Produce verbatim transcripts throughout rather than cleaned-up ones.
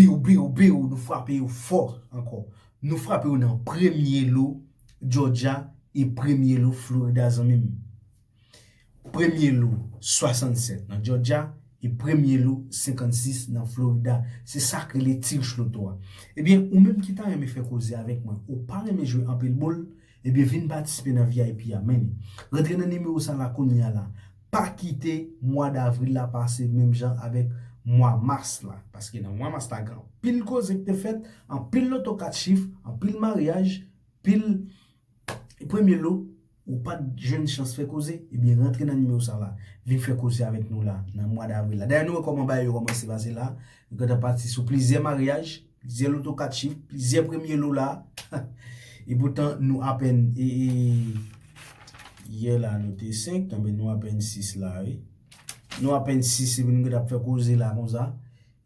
Biw, biw, biw, nou frape yo fò ankò. Nou frape yo nan premye lo Georgia e premye lo Florida, zanmi m. Premye lo swasannsèt nan Georgia e premye lo senkannsis nan Florida. Se sa k rele tirch loto a. Ebyen, ou menm ki ta renmen fè koze avèk mwen, ou pa renmen jwe anpil boul, ebyen, vin patisipe nan V I P a, men. Rantre nan nimewo sa la kounye a la. Pa kite mwa davril la pase menm jan avèk mwa mas la. Paske nan mwa mas la, gen anpil koze ki te fèt, anpil loto kat chif, anpil maryaj, pil premye lo, ou pa t jwenn chans fè koze, ebyen, rantre nan nimewo sa la. Vin fè koze avèk nou la, nan mwa davril la. Dayè, nou wè kòman bagay yo kòmanse pase la. Nou gentan pati sou plizyè maryaj, plizyè loto kat chif, plizyè premye lo la. Epoutan, nou apèn, e, e, yè la, nou te senk, men nou apèn sis la, wi. Nou apèn sis, epi nou gentan ap fè koze la konsa.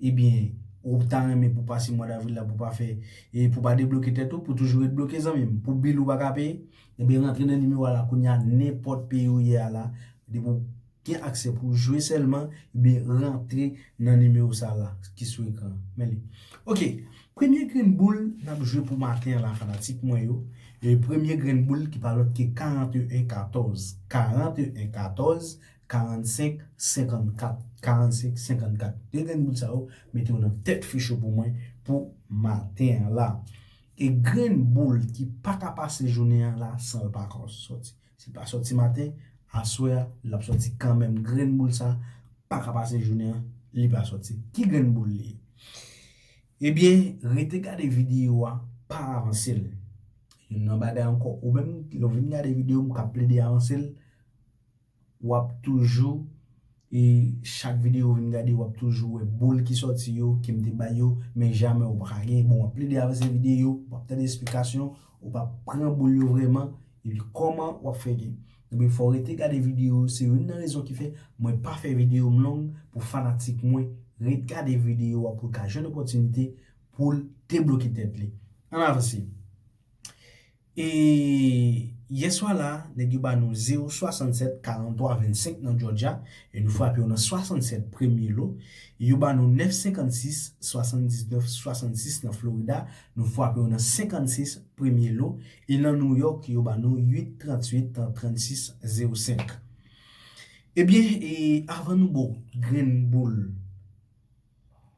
Ebyen, ou ta renmen pou pase mwa davril la, pou pa fè, e pou pa debloke tèt ou, pou toujou ret bloke, zanmi m. Pou bil ou pa ka peye, ebyen, rantre nan nimewo a la kounye a, nenpòt peyi ou ye a la, depi w gen aksè pou jwe sèlman, ebyen, rantre nan nimewo sa la ki sou ekran. Men li. Oke, premye grenn boul n ap jwe pou maten an la, fanatik mwen yo. E premye grenn boul ki pa lòt ke karant e en katòz. Karant e en katòz, karannsenk senkannkat, karannsenk senkannkat. De grenn boul sa yo, mete yo nan tèt fich ou pou mwen pou maten an la. E grenn boul ki pa ka pase jounen an la san l pa ka sòti. Si l pa sòti maten, aswè a, l ap sòti kanmenm. Grenn boul sa pa ka pase jounen an, li pa sòti. Ki grenn boul li ye? Ebyen, rete gade videyo a, pa avanse l. Youn nan bagay ankò, ou menm, lè w vin gade videyo m k ap plede avanse l, w ap toujou, e chak videyo w vin gade, w ap toujou wè boul ki sòti yo, ke m te bay yo, men jamè w pa ka gen. Bon, w ap plede avanse videyo, w ap tande esplikasyon, ou pa pran boul yo vrèman, epi kòman w ap fè gen. Ebyen, fò w rete gade videyo, se youn nan rezon ki fè mwen pa fè videyo m long pou fanatik mwen ret gade videyo a pou l ka jwenn opòtinite pou l debloke tèt li. Ann avanse. E yè swa la, nèg yo ba nou zewo swasannsèt karanntwa vennsenk nan Georgia, e nou frape yo nan swasannsèt premye lo. Yo ba nou nèf senkannsis swasanndiznèf swasannsis nan Florida, nou frape yo nan senkannsis premye lo. E nan New York, yo ba nou uit tranntuit trannsis zewo senk. Ebyen, e avan nou ba w grenn boul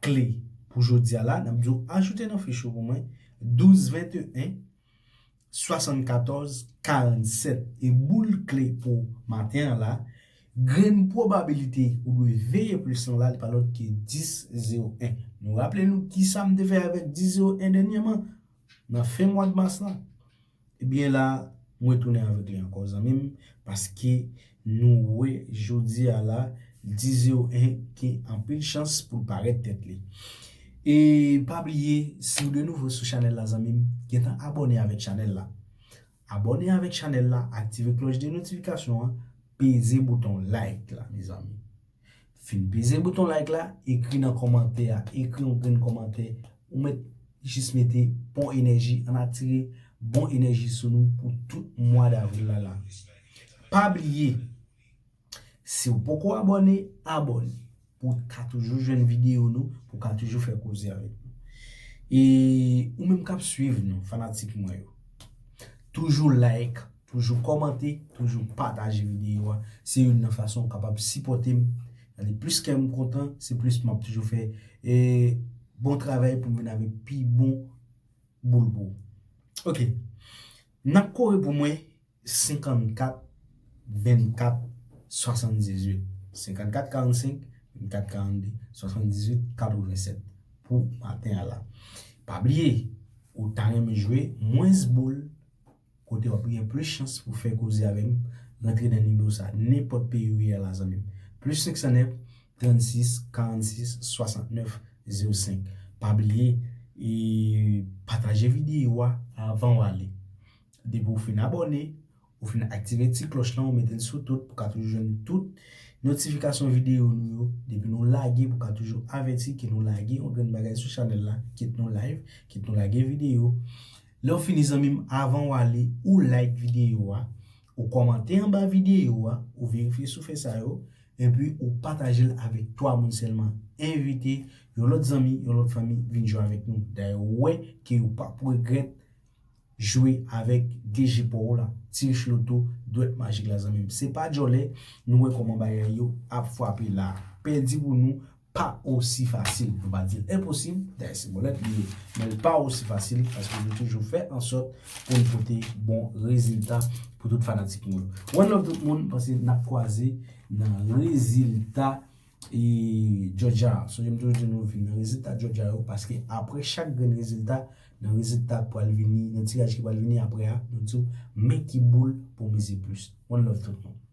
kle pou jodi a la, n ap di w ajoute nan fich ou pou mwen, douz venteyen swasannkatòz karannsèt. E boul kle pou maten an la, grenn pwobabilite ou dwe veye plis lan la, li pa lòt ke dis zewo en. Nou raple nou kisa m te fè avèk dis zewo en dènyèman, nan fen mwa mas la. Ebyen la, mwen tounen avèk li ankò, zanmi m, paske nou wè jodi a la, dis zewo en gen anpil chans pou l parèt tèt li. E pa bliye, si w de nouvo sou chanèl la, zanmi m, gentan abòne avèk chanèl la. Abòne avèk chanèl la, aktive klòch de notifikasyon an, peze bouton like la, mezanmi. Fin peze bouton like la, ekri nan kòmantè a, ekri yon grenn kòmantè, ou mèt jis mete bon enèji, ann atire bon enèji sou nou pou tout mwa davril la la. Pa bliye, si w poko abòne, abòne. Pou w ka toujou jwenn videyo nou, pou w ka toujou fè koze avèk nou. E ou menm k ap swiv nou, fanatik mwen yo, toujou like, toujou kòmante, toujou pataje videyo a. Se youn nan fason w kapab sipòte m. Gade, plis kè m kontan, se plis m ap toujou fè, e, bon travay pou m vin avèk pi bon boul pou ou. Oke. N ap kore pou mwen senkannkat vennkat swasanndizuit. Senkannkat karannsenk, vennkat karannde, swasanndizuit katrevennsèt pou maten an la. Pa bliye, ou ta renmen jwe mwens boul, kote w ap gen plis chans pou fè koze avè m, rantre nan nimewo sa, nenpòt peyi ou ye a la, zanmi m. Plis senk san nèf, trannsis, karannsis, swasantnèf, zewo senk. Pa bliye, e pataje videyo a avan w ale. Depi w fin abòne, ou fin aktive ti klòch lan, ou mete l sou tout pou w ka toujou jwenn tout notifikasyon videyo nou yo. Depi nou lage, pou w ka toujou avèti ke nou lage yon grenn bagay sou chanèl la, kit nou live, kit nou lage videyo. Lè w fini, zanmi m, avan w ale, ou like videyo a, ou kòmante anba videyo a, ou verifye si w fè sa yo, epi ou pataje l avèk twa moun sèlman. envite yon lòt zanmi, yon lòt fanmi vin jwe avèk nou. Dayè, ou wè ke ou p ap regrèt jwe avèk D J pa w la. Ti Rich Loto, dwèt majik la, zanmi m. Se pa djòlè, nou wè kòman bagay yo ap frape la. Pèdi pou nou pa osi fasil. Nou pa di l enposib, dayè se bòlèt li ye. Men l pa osi fasil paske nou toujou fè ansòt pou n pote bon rezilta pou tout fanatik nou yo. One love tout moun, paske n ap kwaze nan rezilta e Georgia. Sonje m toujou di nou vin nan rezilta Georgia yo, paske apre chak grenn rezilta, nan rezilta k pral vini, nan tiraj ki pral vini apre a, nou di w men ki boul pou mize plis. One love tout moun.